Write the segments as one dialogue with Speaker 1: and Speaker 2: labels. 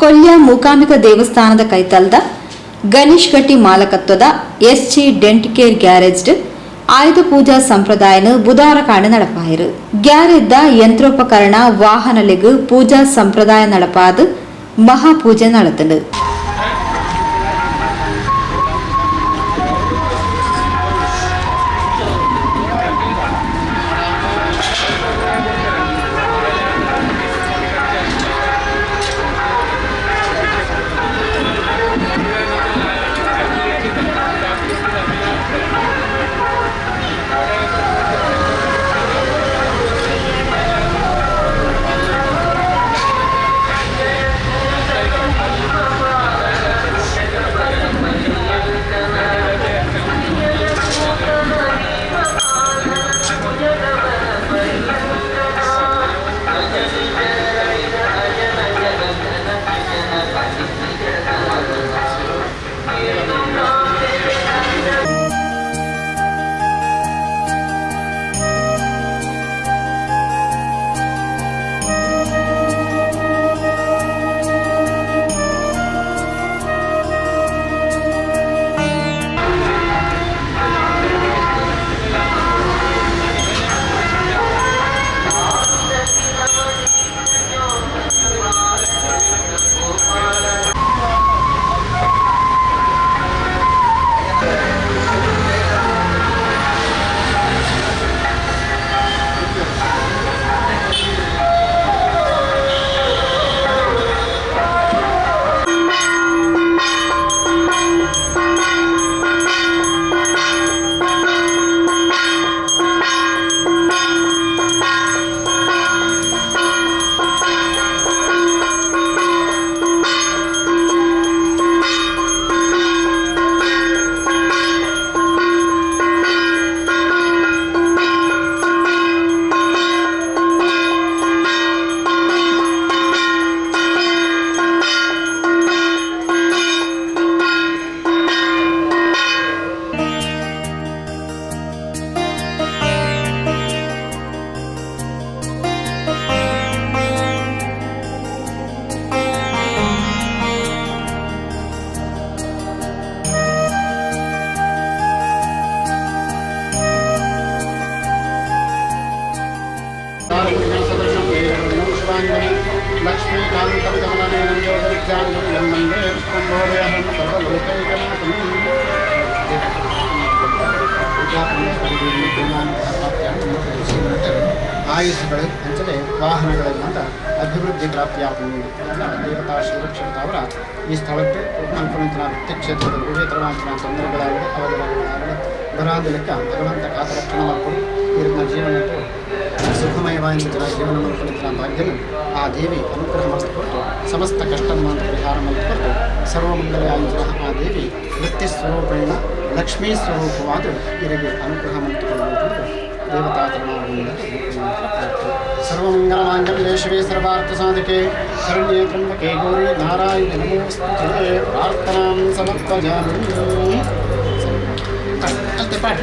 Speaker 1: ಕೊಲ್ಯ ಮೂಕಾಂಬಿಕ ದೇವಸ್ಥಾನದ ಕೈತಲ್ದ ಗಣೇಶ್ ಗಟ್ಟಿ ಮಾಲಕತ್ವದ ಎಸ್ಜಿ ಡೆಂಟ್ ಕೇರ್ ಗ್ಯಾರೇಜ್ ಆಯುಧ ಪೂಜಾ ಸಂಪ್ರದಾಯನ ಬುಧವಾರ ಕಾಂಡ ನಡಪಾಯಿರು. ಗ್ಯಾರೇಜ್ದ ಯಂತ್ರೋಪಕರಣ ವಾಹನಲೆಗ್ ಪೂಜಾ ಸಂಪ್ರದಾಯ ನಡಪಾದ್ ಮಹಾಪೂಜೆ ನಡತಂಡು.
Speaker 2: ಆಯುಷ್ಗಳು ಅಂಚನೆ ವಾಹನಗಳಲ್ಲಿ ಅಭಿವೃದ್ಧಿ ಪ್ರಾಪ್ತಿಯಾಗುವುದು. ದೇವತಾ ಶ್ರೀರಕ್ಷಣದವರ ಈ ಸ್ಥಳಕ್ಕೆ ಮಲ್ಪನಂತನ ವೃತ್ತಿಕ್ಷೇತ್ರದಲ್ಲಿ ವಿವೇತರವಾಂತನ ತೊಂದರೆಗಳಾಗಲಿ ಅವಘಡಗಳಾಗಲಿ ಬರಾದ ಲೆಕ್ಕ ಭಗವಂತ ಕಾತ ರಕ್ಷಣೆ ಮಾಡಿಕೊಂಡು ಇವ್ರನ್ನ ಜೀವನಕ್ಕೆ ಸುಖಮಯವಾದ ಜನ ಜೀವನ ಮಲ್ಪನಂತನ ಭಾಗ್ಯನು ಆ ದೇವಿ ಅನುಗ್ರಹ ಮಾಡಿಕೊಟ್ಟು ಸಮಸ್ತ ಕಷ್ಟ ಪರಿಹಾರ ಮಾಡಿಕೊಟ್ಟು ಸರ್ವಮಂಗಲ ಆ ದೇವಿ ವೃತ್ತಿ ಸ್ವರೂಪೇಣ ಲಕ್ಷ್ಮೀ ಸ್ವರೂಪವಾದ ಇವರಿಗೆ ಅನುಗ್ರಹ ಮಾಡಿಕೊಳ್ಳುವುದು ದೇವತಾ ಸರ್ವಮಂಗಲಮಾಂಗಲ್ಯೇ ಶಿವೇ ಸರ್ವಾರ್ಥ ಸಾಧಕೆ ಶರಣ್ಯೇ ತ್ರ್ಯಂಬಕೆ ಗೌರಿ ನಾರಾಯಣ ನಮೋಸ್ತುತೇ. ಪ್ರಾರ್ಥನಾಂ ಸಮರ್ಪಯಾಮಿ. ಅಷ್ಟೇ ಪಾಠ.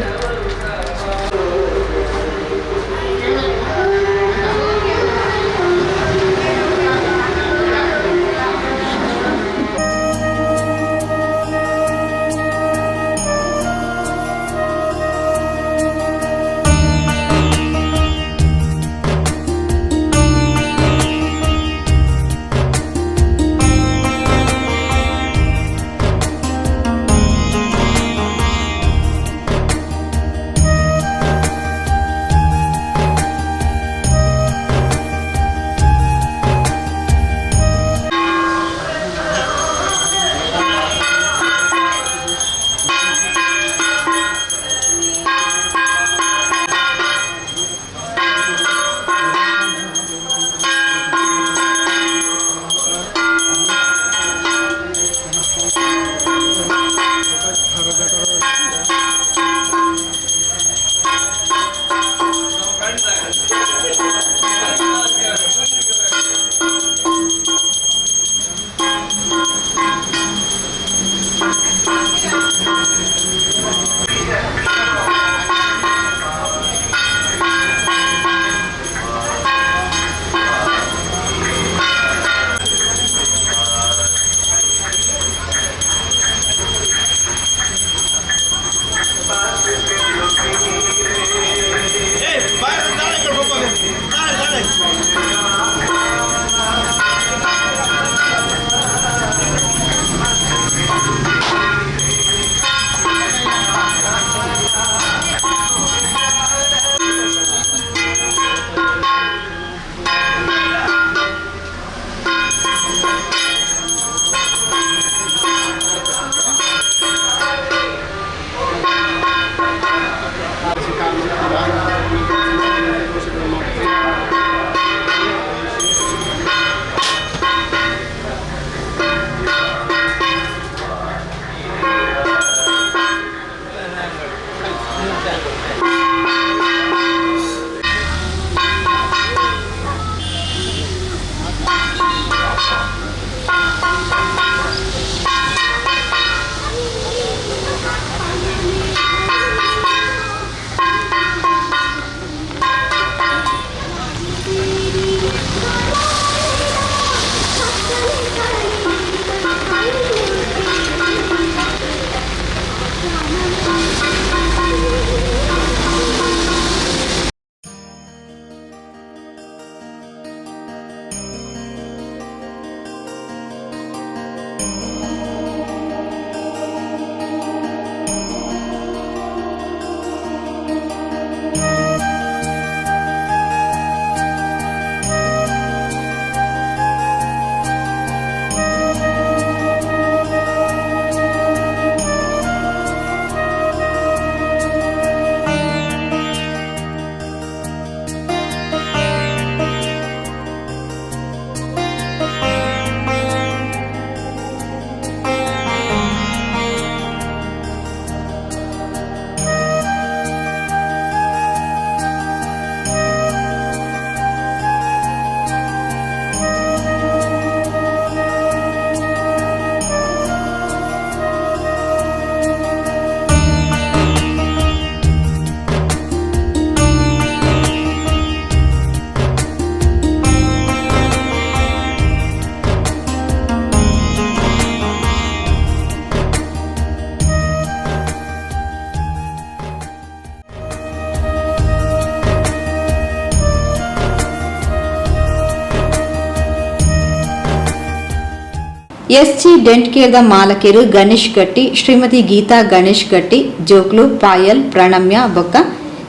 Speaker 1: ಎಸ್ಜಿ ಡೆಂಟ್ ಕೇರ್ದ ಮಾಲಕೆರು ಗಣೇಶ್ ಗಟ್ಟಿ, ಶ್ರೀಮತಿ ಗೀತಾ ಗಣೇಶ್ ಗಟ್ಟಿ, ಜೋಕ್ಲು ಪಾಯಲ್, ಪ್ರಣಮ್ಯ ಬೊಕ್ಕ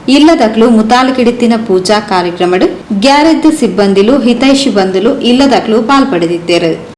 Speaker 1: ಇಲ್ಲದಕ್ಲು ಮುತಾಲಿಕಿಡಿತ್ತಿನ ಪೂಜಾ ಕಾರ್ಯಕ್ರಮಡ್ ಗ್ಯಾರೆದ್ ಸಿಬ್ಬಂದಿಲು, ಹಿತೈಷಿ ಬಂಧುಲು, ಇಲ್ಲದಕ್ಲು ಪಾಲ್ಪಡೆದಿತ್ತೇರು.